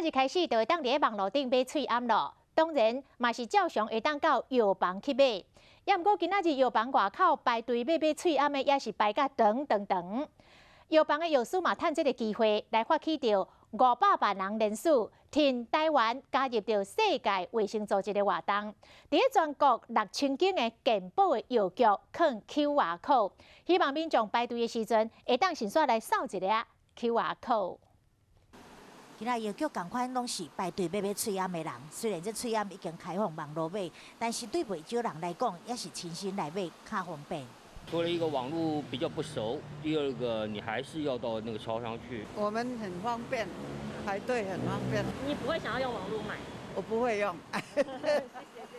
仔日開始就會當佇咧網路頂買喙罨囉，當然嘛是照常會當到藥房去買。也毋過今仔日藥房外口排隊欲買喙罨的，也是排甲長長長。藥房的藥師嘛趁這个機會來發起著500萬人聯署，挺台灣加入著世界衛生組織的活動。佇咧全國6000間的健保的藥局囥 QR code，希望民眾排隊的時陣會當順紲來掃一下 QR code。今仔藥局仝款攏是排隊欲買喙罨的人，雖然這喙罨已經開放網路買，但是對袂少人來講，也是親身來買較方便。除了一個網路比較不熟，第二個你還是要到那個超商去。我們很方便，排隊很方便。你不會想要用網路買？我不會用。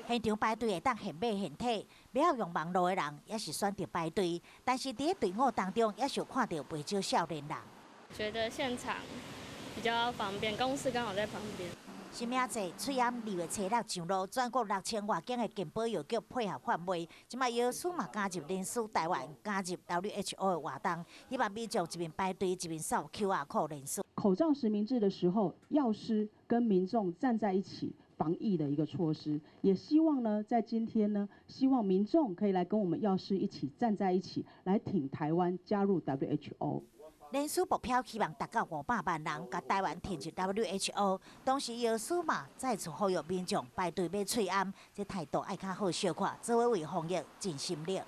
現場排隊會當現買現提，袂曉用網路的人也是選擇排隊，但是佇咧隊伍當中也是有看著袂少少年人。覺得現場比較方便，公司剛好在旁邊。實名制喙罨2月初六上路，全國6000外間的健保藥局配合販賣。這擺藥師嘛加入聯署台灣加入 WHO 的活動，希望民眾一面排隊一面掃 QR code 聯署。口罩實名制的時候，藥師跟民眾站在一起防疫的一個措施，也希望呢，在今天呢，希望民眾可以來跟我們藥師一起站在一起，來挺台灣加入 WHO。聯署目標希望達到500萬人，共台灣挺入 WHO。同時，藥師嘛再次呼籲民眾排隊買喙罨，這態度愛較好相看，做伙為防疫盡心力。